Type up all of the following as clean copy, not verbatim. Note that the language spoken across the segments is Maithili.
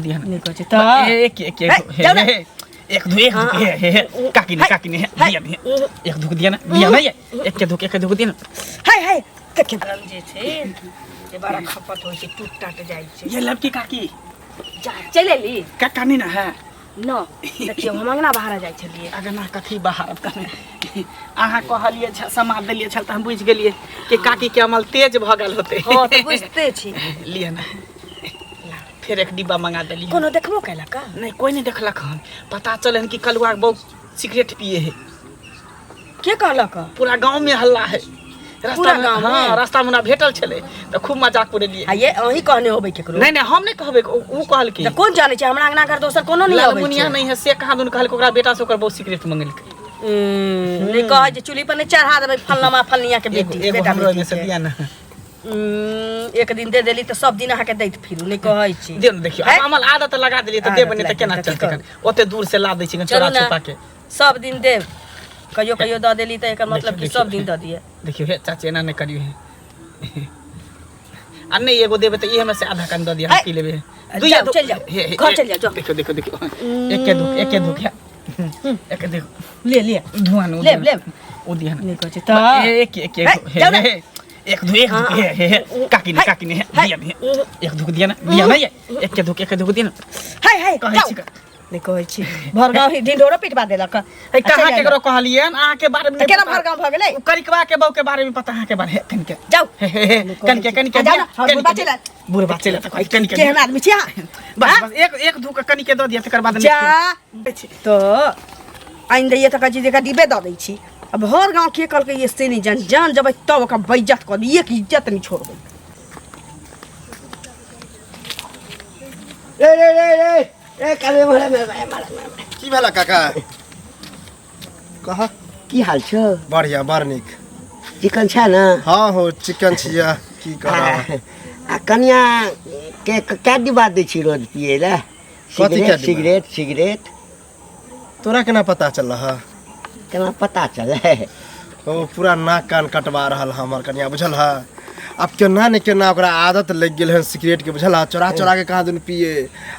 दिया ना नहि कहै छै तऽ एक एक हे, एक हे, जाउ ने। हे, एक धू एक धू हे हे हे काकी ने काकी ने हे, दिया ने एक धूक दिया ना दिया ना ये एक के धूक दिया ना हाय हाय देखियौ जे छै जे बड़ा खपत होइ छै टूट टाट जाइ छै ये लड़की काकी जा चलि एली काका नहीं ना है न देखियौ हम अंगना बाहर जाइ छलियै अगना कथी बाहर कने अहाँ कहलियै समाद देलियै छल तऽ हम बुझि गेलियै कि काकी के अमल तेज भऽ गेल होतै हँ तऽ बुझिते छी लिअ ने फेर एक डिब्बा मंगा देलियै कोनो देखबो केलक नहि कोइ नहि देखलक हन पता चल हन कि कलुआ के बहुत सिगरेट पिए है के कहलक पूरा गांव में हल्ला है रास्ता पूरा में गाँव में? हाँ रास्ता में हमरा भेटल छलै तऽ खूब मजाक उड़ेलियै आ ये अहीं कहने होबै केकरो नहीं नहीं हम नहीं कहबै ओ कहलकै तऽ कोन जानै छै हमरा अंगना घर दोसर कोनो नहि अबै छै ललमुनिया नहीं है से कहाँ दुन कहलकै ओकरा बेटा से ओकर बहुत सिगरेट मंगेलकै नहि कहै जे चूल्ही पर नहि चढ़ा देबै फलनमा फलनिया के एगो बेटी एगो बेटा हमरो एहिमे बेटी से के। दिया ना एक दिन दे देली तऽ सब दिन अहाँके दैत फिरू नहि कहै छी दियौ ने देखियौ है? आब अमल आदत लगा देलियै तऽ आदत देबै नहि तऽ लागि केना गेल, तऽ की चलतै कन ओते दूर से ला दै छी कन चलू चोरा ने छुपा के सब दिन देब कहियो कहियो दऽ देली तऽ एकर मतलब कि देखियौ, सब दिन दऽ दिए देखियौ हे चाची एना नहि करियौ हे आ नहि एगो देबै तऽ ई हमरा से आधा कन दऽ दिअ हम है। पी लेबै जाउ, चलि जाउ। हे, हे, घर चलि जाउ, जाउ। देखियौ देखियौ देखियौ एके धूक एके धूक हे एके देखो ले ले धुआं ने लेब, लेब। ओ दिया ना नहि कहै छै तऽ एक एक है, एक हे जाउ ने। हे, एक धू एक धू हे हे हे काकी ने काकी ने हे, दिया ने एक धूक दिया ना दिया ना ये एक के धूक एक के धूक दिया ना हाय हाय कहै जाउ छी का- नहि कहै छी भरगाँव ही ढिंढोरो पिटबा देलक है कहाँ केकरो कहलियै अहाँ के बारे में तऽ केना भरगाँव भऽ गेलै ओ करिकवा के बहू के बारे में पता अहाँ के बारे कनिके जाउ हे हे हे कनिके कनिके जाउ ने, हमर कनिके बुढ़बा चलि आयल। बुढ़बा चलि आयल तऽ कहै कनिके केहन आदमी छी अहाँ बस बस एक एक धूक कनिके दऽ दिअ तकर बाद जा दै छी। तऽ आनि दैए तऽ कहै छी जे एकरा डिब्बे दऽ दै छी आ भर गाँव के कहलकै ये से नहि जान जान जेबै तब ओकरा बेइज्जत कऽ दी एक इज्जत नहि छोड़बै रे रे रे रे रे काले मारे मारे मारे मारे की भेला काका कह की हाल छौ बढ़िया बड़ नीक चिकन छै ने हाँ हो चिकन छिया की करब आ कनिया के कै डिब्बा दै छी रोज पियै लए कथी कै सिगरेट डिब्बा? सिगरेट सिगरेट तोरा केना पता चलल ह केना पता चलै ओ पूरा नाक कान कटवा रहल ह हमर कनिया बुझल ह आब केना ने केना ओकरा आदत लागि गेल हन सिगरेट के बुझल ह चोरा चोरा के कहाँ दुनू पिए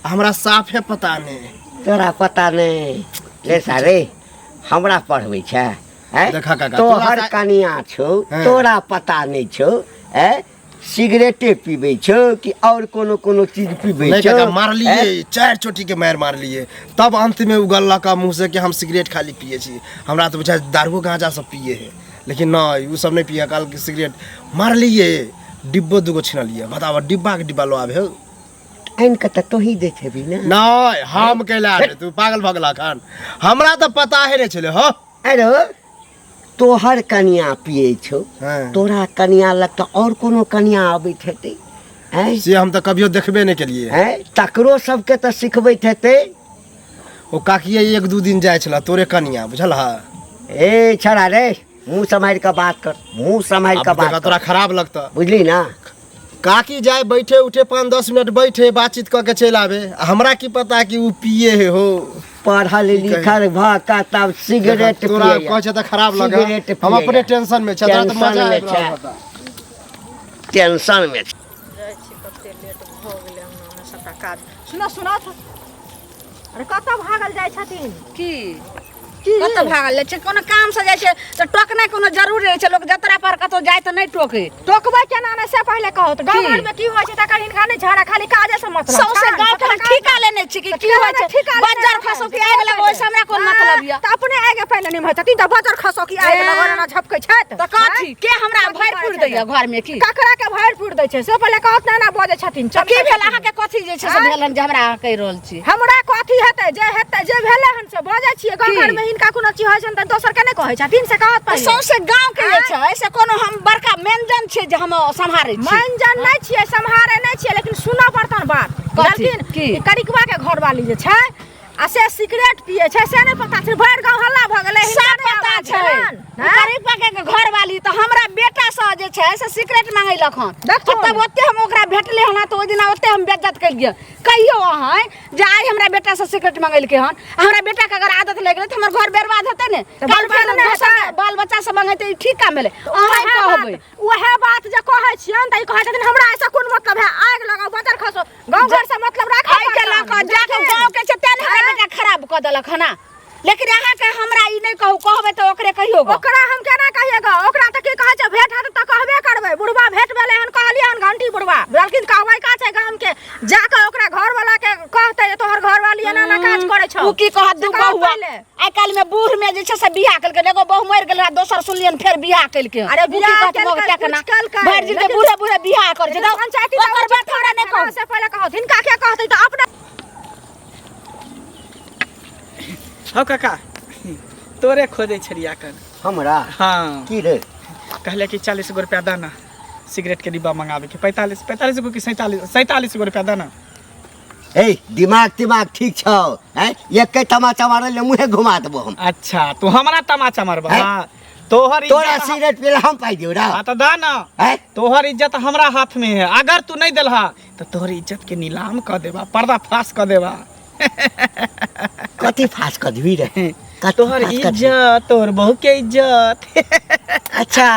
आ हमरा साफे पता नहि तोरा पता नहि रे सारे हमरा पढ़बै छै आँय? देखा काका, तोहर तोरा कनिया छौ हँ। तोरा पता नहि छौ आँय? सिगरेटे पीबै छौ कि और कोनो कोनो चीज पीबै नहीं छौ काका मारलिए आँय? चारि चोटी के मारि मारलिए तब अंत में उगलक मुँह से कि हम सिगरेट खाली पिए छी हमरा तऽ बुझाइ दारुओ गांजा सब पिए है लेकिन नहीं उ सब नहीं पिए कहल कि सिगरेट मारलिए डिब्बो दूगो छिनलिए बताबऽ डिब्बा के डिब्बा लो आबे हो आनि कऽ तऽ तोही दैत हेबी ने नहीं हम कैला रे तू पागल भऽ गेलक हन हमरा तऽ पता है नहीं छलै हो अरे तोहर कनिया पियै छौ हाँ। तोरा कनिया लग तऽ और कोनो कनिया अबैत हेतै आँय से हम तऽ कभियो देखबे नहीं केलिए आँय तकरो सबके तऽ सिखबैत हेतै ओ काकिए एक दू दिन जाइ छला तोरे कनिया बुझल हा ए छड़ा रे मुँह सम्हारि कऽ बात कर मुँह सम्हारि कऽ अब बात देखा कर तोरा खराब लगता बुझली ना काकी जाए बैठे उठे 5-10 मिनट बैठे बातचीत कऽ के चलि आबे आ हमरा की पता कि उ पिए है हो पढ़ल की कही? लिखल भऽ कऽ तब सिगरेट तोरा पियैया। कहै छै तऽ खराब लगे सिगरेट हम अपने पियैया। टेंशन में छै तोरा तऽ टेंशन मजा में आबि रहल छै। होता। टेंशन में छै। जाइ छी कते लेट भऽ गेलै अंगनामे सबटा काज सुनऽ सुनऽ अरे कतऽ भागल जाइ छथिन की कतऽ भागल जाइ छै कोनो काम से जाइ छै तऽ टोकनाइ कोनो जरूरी रहै छै लोक जतरा पर कतौ जाइ तऽ नहि टोकै टोकबै केना नहि से पहिले कहू तऽ गाँव की? घरमे की होइ छै तकर हिनका नहि झगड़ा खाली काजे से मतलब सौंसे छनि, गाँव के हम सबटा ठीका लेने छी कि तऽ की होइ केना छै ठीका लेने बज्जर छथिन? खसौ कि आगि लगो ओहिसँ हमरा कोन मतलब यऽ तऽ अपने आगे पहिले निमहै छथिन तऽ बज्जर खसौ कि आगि लगो एना झपकै छथि तऽ कथी के हमरा कथी भरि करै पुरि छै दैया घरमे की ककरा के भरि पुरि दै छै से पहिले कहत ने एना बजै छथिन तऽ की चमकै भेल छथिन। अहाँके कथी जे छै से आँय? भेल हन जे हमरा अहाँ कहि रहल छी हमरा कथी हेतै जे हेतै जे भेलै हन से बजै छियै गाँव की? घरमे हिनका कोनो चीज होइ छनि तऽ दोसर के नहि कहै छथिन से कहत तऽ पहिले सौंसे गाँव के जे छै से कोनो हम बड़का मेनजन छियै जे हम सम्हारै छी मानजन नहि छियै सम्हारे नहि छियै लेकिन सुनऽ पड़तन बात कथी? बुझलखिन की? ई करिकवा के घरवाली जे छै आ से सिगरेट पिए छै से नहि पता छै भरि गाँव हल्ला भऽ गेलै हिनका सब नहि पता आवाज छै भेलनि, ओ गरीबा के घर वाली तऽ हमरा बेटा से जे छै से सिगरेट मांगेलक हन। देखथुन। आ तब ओते हम ओकरा भेटले हन तऽ ओहि दिना ओते हम बेइज्जत केलियै। कहियो अहाँ जे आइ हमरा बेटा से सिगरेट मांगेलकै हन, आ हमरा बेटा के अगर आदत लागि गेलै तऽ हमर घर बर्बाद हेतै ने। तऽ काल्हि बर्बाद फेर नहि दोसर हेतै। बाल बच्चा सब मांगेतै, ई ठीक काम भेलै? अहाँ उएह कहबै। उएह बात जे कहै छियनि तऽ ई कहै छथिन हमरा एहिसँ कोन मतलब है, आगि लगाउ बजर खसो, गाँव घर से मतलब राखऽ एहि के लऽ कऽ जाके गाँव के छै तें ने हमरा बेटा खराब कऽ देलक हन। लेकिन अहाँके हमरा ई नहि कहू, कहबै तऽ ओकरे कहियौ गऽ। ओकरा हम केना कहियै गऽ? ओकरा तऽ की कहै छै, भेट हेतै तऽ कहबे करबै। बुढ़बा भेट भेलै हन, कहलियै हन घंटी बुढ़बा बुझलखिन, कहबै का छै गाम के, जाकऽ ओकरा घरवाला के कहतै जे तोहर घरवाली एना एना काज करै छौ। ओ की कहत? दू से कहत बहुआ पहिले। आइ काल्हि में बूढ़ में जे छै से बियाह केलकै, एगो बहु मरि गेलै, दोसर सुनलियनि फेर बियाह केलकै। अरे ओ की बियाह कहत केलकै, मौगता केना? कुछ केलकै, भरि दिन लेकिन- बूढ़े बूढ़े बियाह करै छै। लेकिन पंचायती तऽ ओकर बात हमरा नहि कहू। से पहिले कहत, हिनका के कहतै तऽ अपने। हौ काका, तोरे खोजै छलियै एखन। हमरा? हाँ। की रे? कहले कि 40 गो रुपया दाना, सिगरेट के डिब्बा मंगावे के। 45, 45 गो कि 47, 47 गो रुपया दाना। ए दिमाग तिमाग ठीक छौ? हैं, एके तमाचा मारल ले मुँहे घुमा देबो हम। अच्छा, तू हमरा तमाचा मारबा? हैं? हाँ, तोहर तोरा इज्जत सिगरेट पीला हम पाइ दियौ रा? हाँ, तो दा ना। हैं? तोहर इज्जत हमरा हाथ में है, अगर तू नहीं देलहा तो तोहर इज्जत के नीलाम कर देबा, पर्दा फाश कर देबा। कथी फास कऽ देबही रे? कथी तोहर फास कऽ देबही? इज्जत, तोहर बहू के इज्जत। अच्छा।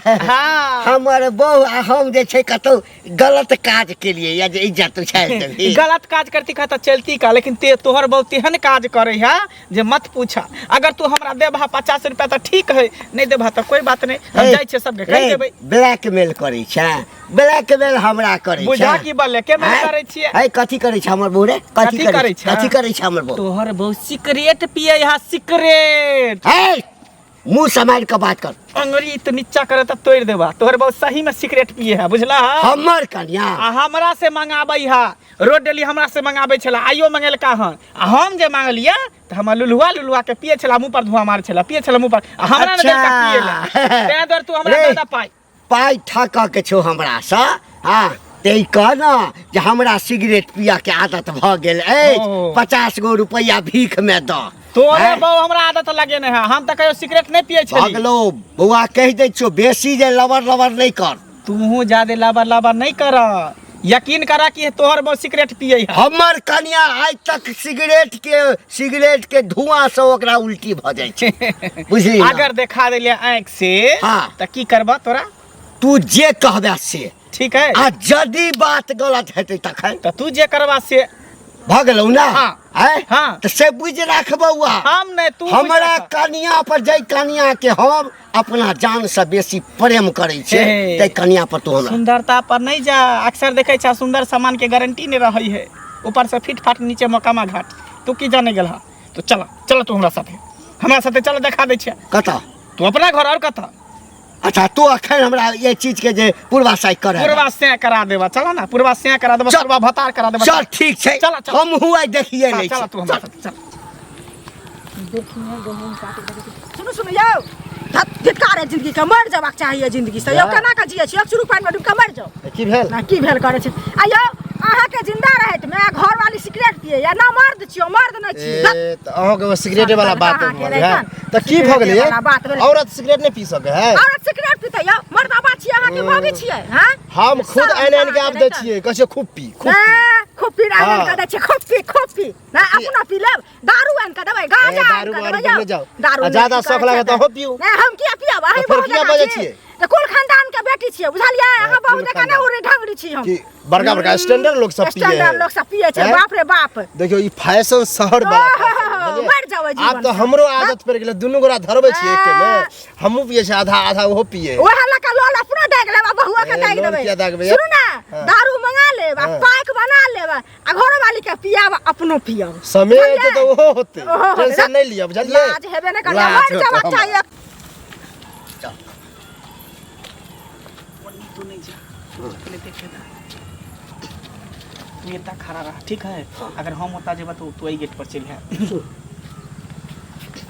हाँ। हमर बहू आ हम जे छै कतौ गलत काज केलिए या जे इज्जत उछालि देबही? गलत काज करती का तो चलती का, लेकिन ते तोहर बहू तेहन काज करे है जे मत पूछा। अगर तू हमरा देबहा 50 रुपया तो ठीक है, नहीं देबहा तो कोई बात नहीं, हम ए, जाइ छियै सबके कहि रे, देबै। ब्लैकमेल करै छै, ब्लैकमेल हमरा करै छै। बुझा की बले के मेल हैं? करै छियै? है, कथी करै छै हमर बहू रे? कथी कथी करै छै? कथी करै छै हमर बहू? तोहर बहू सिगरेट पियै है, सिगरेट। है, मुंह सम्हारि कऽ बात कर। अंगुरी तो नीचा करे त तोड़ देबा। तोहर बहू सही में सिगरेट पिए है, बुझला? हमर कन्या आ हमरा से मंगाबै है, रोज डेली हमरा से मंगाबै छला, आइयो मंगेलका हन। आ हम जे मांगलियै तऽ हमर लुलुआ लुलुआ के पिए छला, मुंह पर धुआं मार छला, पिए छला मुंह पर, आ हमरा ने देलका पिए ला। तें दुआरे तू हमरा रे। दे दे पाइ। पाइ ठकऽ के छौ हमरा सँ? हाँ, ते ई कह न जे हमरा सिगरेट पियऽ के आदत भऽ गेल अछि, ओ। 50 गो रुपैआ भीख में दऽ। तोरे हैं? बहू हमरा आदत लगेने है, हम तऽ कहियो सिगरेट नहि पिए भऽ छली। गेलौ बौआ, कहि दै छियौ बेसी जे लबर लबर नहि कर। तूहू ज्यादे लबर लबर नहीं कर, यकीन करा कि तोहर बहु सिगरेट पिए है। हमर कन्या आइ तक सिगरेट के धुआं से ओकरा उल्टी भऽ जाइ छै, बुझली ने? अगर देखा देलियै आँखि से हाँ। तऽ की करबा तोरा? तू जे कहबे से। ठीक है। आ यदि बात गलत हेतै तखन तऽ तू जे करबा से। भऽ गेलौ ना? हाँ। आँय? हाँ। तऽ से बुझि राख बौआ, हम नहि, तू बुझि हमरा राख। कनिया पर, जाहि कनिया के हम अपना जान से बेसी प्रेम करै छियै, हे। ताहि कनिया पर तू हमरा सुंदरता पर नहीं जा। अक्सर देखे छा सुंदर सामान के गारंटी नहीं रही है, ऊपर से फिट फाट, नीचे मोकामा घाट। तू की जाने गेल? तो चल चल तू हमरा साथे, हमरा साथे चल, देखा दै छियै। कतऽ? तू अपना घर, और कतऽ? अच्छा, तू अखन हमरा ये चीज के जे पूर्वासाई करे पूर्वा से करा देबा, चल ना, पूर्वा से करा देबा। चल। पूर्वा भतार करा देबा। चल, ठीक छै। चल, चल। हमहूँ आइ देखिए चल लै चल छी। तू हमरा साथे चल। सुनू सुनू यौ, धत धिक्कार है जिंदगी के, मर जबाक चाहिए जिंदगी से यौ। केना के जियै छी? एक चुरुक पानि में डूबि के मरि जाउ। की भेल? ना की भेल करै छै। आ यौ, अहाँके जिंदा रहैत में घर वाली सिगरेट पिए या ना? मर्द छियौ, मर्द नहि छी। धत। ए, तऽ अहाँके सिगरेटे वाला बात अहाँके भऽ नहि गेल। तहन। तऽ की भऽ गेलै? सिगरेटे वाला बात भेलै। औरत सिगरेट नहि पी सकै है? औरत सिगरेट पीतै यौ? मर्दाबा छियै अहाँ कि मौगी छियै? हाँ, हम खुद शरम आनि आनि के अहाँके आब नहि दै तहन। छियै, कहै छियै खूब पी, खूब पी। ए, खूब पी, आनि हाँ। कऽ दै छियै, खूब पी, खूब पी। ना अपना पी लेब, दारू आनि कऽ देबै, गांजा ए, आनि दारू कऽ वारू देबै पर यौ। नहि जाउ। दारू आ नहि ज्यादा की शौख करै लागत छै तऽ अहूँ पीउ। नहि, हम किया पियब? अहीं तऽ फेर बहुत किया जकाँ बजै छी। छियै? तऽ कुल खानदान के बेटी छियै, बुझलियै? अहाँ कुल बहुत जकाँ नहि खानदान। उड़ै ढंगरी छी हम। की बड़का बड़का स्टैंडर्ड लोग सब पिए स्टैंडर्ड लोग सब पिए छै। हैं? बाप रे बाप। देखियौ, ई फैशन शहर वाला ओहो, फैशन, बुझलियै? मरि जाउ एहि आब जीवन तऽ से। हमरो आदत पड़ि गेलै, दुनू गोरा धरबै छियै एके मे। हमहूँ पियै छियै आधा आधा, ओहो पियै। ओएह लऽ कऽ लोल अपनो दागि लेब आ बहुओ के ए, दागि लोल देबै। किया दागबै? सुनू ने, हाँ। दारू मंगा लेब आ हाँ। पाइक बना लेब आ घरोवाली के पियाब, अपनो पियब। समेत बुझलियै? तऽ ओहो होतै। ओहो होतै। टेंशन नहि लिअ, बुझलियै? लाज हेबे नहि करबै, लाज मरि होतै जेबाक हमरा। चाही। ओन्नी तू नहीं जा, तू अपने देखे दा, तू एता खड़ा रह, ठीक है? अगर हम ओता जेबा तो तू एहि गेट पर चलि आ।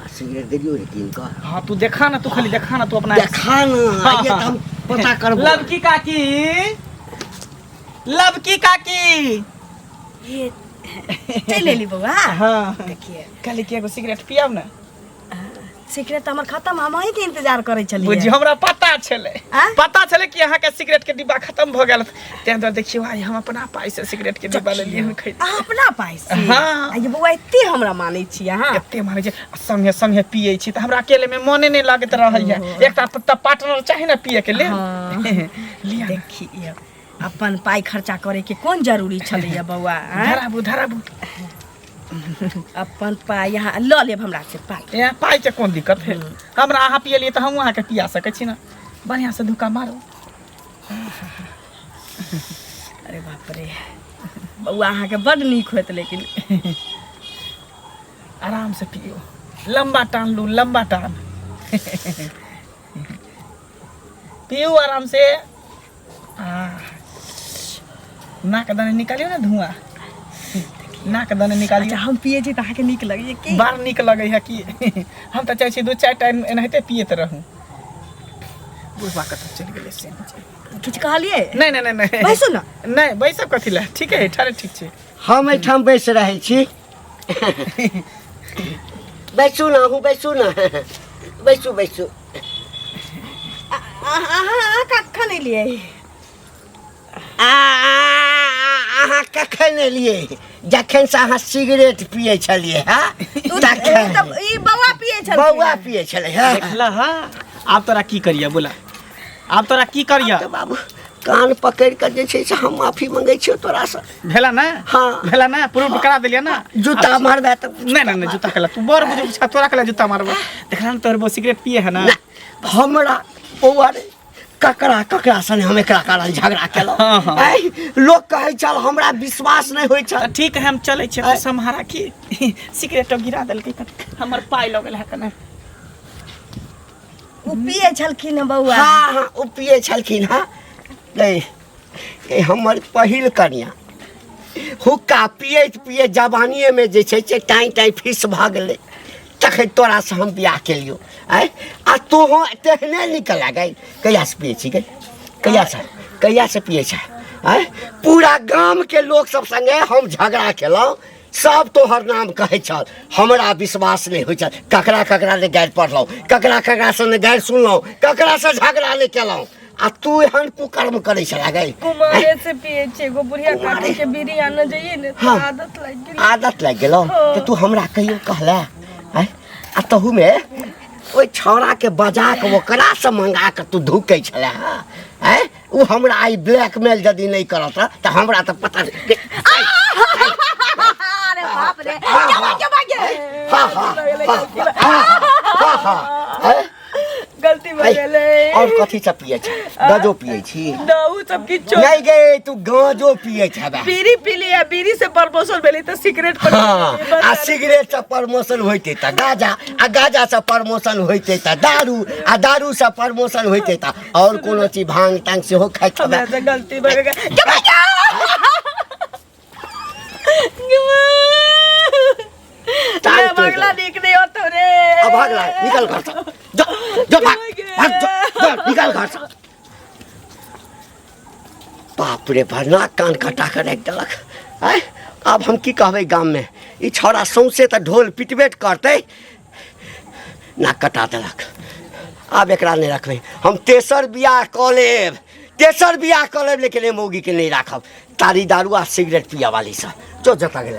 आ सिगरेट देलियौ रे कीन कऽ? हाँ, तू देखा ना, तू खाली देखा ना, तू अपना देखा ना, आइए तऽ हम पता करबो। लवकी काकी, लवकी काकी। ये चलि एली बौआ। हाँ। देखिए, कहली कि एगो सिगरेट पियाब ने। सिगरेट तऽ हमर खत्म, हम अहीँके इंतजार करै छलियै। बुझियौ हमरा पता छलै। आँ? पता छलै कि अहाँके सिगरेट के डिब्बा खत्म भऽ गेल, ताहि दुआरे देखियौ आइ हम अपना पाइ से सिगरेट के डिब्बा लेलियै हन खरीद। अहाँ अपना पाइ से? हाँ। आ ये बौआ, एते हमरा मानै छी अहाँ? एते मानै छी आ संगे संगे पियै छी तऽ हमरा अकेले में मने नहि लगैत रहैया। एकटा तऽ पार्टनर चाही ने पियै के लेल। हाँ। लिअ ने। देखियौ, अपन पाइ खर्चा करे के कोन जरूरी छलैया बौआ, आँय? धराबू धराबू। अपन पाइ यहाँ लऽ लेब हमरा से पाइ। ए, पाइ के कोन दिक्कत है हमरा? अहाँ पियलियै तऽ हमहूँ अहाँके पिया सकै छी ने। बढ़िआँ से धुक्का मारू। अरे बाप रे बौआ, अहाँके बड्ड नीक होत लेकिन। आराम से पियो, लंबा टान लू, लंबा टान पियो आराम से। आ, नाक दने निकालियो ने धुआं, नाक दने निकालियो। अच्छा, हम पियै छी तऽ अहाँके नीक लगैए की? बड़ नीक लगै है कि। हम तऽ चाहै छी दू चारि टाइम एनाहिते पियैत रहूँ। बुढ़बा कतऽ चलि गेलै से नहि जानि। किछु कहलियै? नहि नहि नहि नहि। बैसू ने। नहि, बैसब कथी लए? ठीक है, ठाढ़े ठीक छै। हम एहिठाम बैस रहै छी। बैसू ने अहूँ, बैसू ने, बैसू बैसू। अहाँ अहाँ कखन एलियै? आ अहाँ कखन एलियै? जखन से अहाँ सिगरेट पियै छलियै। हँ, तखन। तऽ ई बौआ पियै छलखिन। बौआ पियै छलै। हँ। देखला हा, आब तोरा की करिया बोला, आब तोरा की करिया? तऽ बाबू, कान पकड़ि कऽ जे छै से हम माफी मंगै छियौ तोरासँ। भेला ना? हाँ। भेला ना? प्रूफ करा देलियै ना? जूता मारबै तऽ? नहीं नहीं नहीं, जूता केला? तू बड़ बुजुर्ग छा, तोरा केला जूता मारबो? देखला ना, तोहर बो सिगरेट पिए है ना। ना, हमरा बौआ रे, ककरा ककरा सने हम एकरा कारण झगड़ा केलहुँ। हाँ, हाँ। ऐ, लोक कहै छल, हमरा विश्वास नहि होइ छल। तऽ ठीक है, हम चलै छियै, तू सम्हारा की सिगरेट गिरा देलकै कने, हमर पाइ लऽ गेल है कने। ओ पियै छलखिन हँ बौआ? हाँ हाँ, ओ पियै छलखिन। हँ, गै गै, हमर पहिल कनिया हुक्का पियैत पियैत जवानिएमे जे छै से टाँइ टाँइ फीस भऽ गेलै, तखन तोरासँ हम बियाह केलियौ। आँय, आ तोहो तेहने निकल गै। कहियासँ पियै छी गै? कहियासँ कहियासँ पियै छै? आँय, पूरा गामके लोक सब सङ्गे हम झगड़ा केलहुँ, सब तोहर नाम कहै छल, हमरा विश्वास नहि होइ छल। ककरा ककरा ने गारि पढ़लहुँ, ककरा ककरासँ ने गारि सुनलहुँ, ककरासँ झगड़ा नहि केलहुँ, आ तू एहन कुकर्म करै छला गै। कुमारे से पियै छियै, एगो बुढ़िया काटी के बीड़ी आनऽ जइयै ने तऽ हाँ। आदत लागि गेलै। आदत लागि गेलौ? तऽ तू हमरा कहियो कहला? आँय, आ तहूमे ओहि छौड़ाके बजा कऽ ओकरासँ मंगा कऽ तू धुकै छलै। हँ, आँय, ओ हमरा आइ ब्लैकमेल यदि नहि करत तऽ हमरा तऽ पता नहि। अरे बाप रे, के भागे भागे। हाँ हाँ हाँ हाँ हाँ हाँ। गलती भऽ गेलै। और कथी सब पियै छै? गजो पियै छी? दहु सब किछो नहि गे, तू गांजो पियै छबे। बीड़ी पीली आ बीड़ी से प्रमोशन भेलै तऽ सिगरेट पर। हाँ, आ सिगरेट से प्रमोशन होइते तऽ गाजा, आ गाजा से प्रमोशन होइते तऽ दारू, आ दारू से प्रमोशन होइते तऽ और कोनो चीज, भांग तांग सेहो खाइत छबे। हमरा से गलती भऽ गेल। के भागे टांग तोड़ि भगला। देलक। नीक नहीं होतो रे। अब भाग ला, निकल घर से, जो जो, भाग भाग, जो जो, निकल घर से। बाप रे बा, नाक कान कटा कऽ राखि देलक। आँय, आब हम की कहबै गाममे? ई छौड़ा सौंसे तऽ ढोल पिटबे करतै। नाक कटा देलक, आब एकरा नहि रखबै हम। तेसर बियाह कऽ लेब, तेसर बियाह कऽ लेब, लेकिन एहि मौगीके नहि राखब, तारी दारू आ सिगरेट पियऽ वाली से। जो, जतऽ गेलै।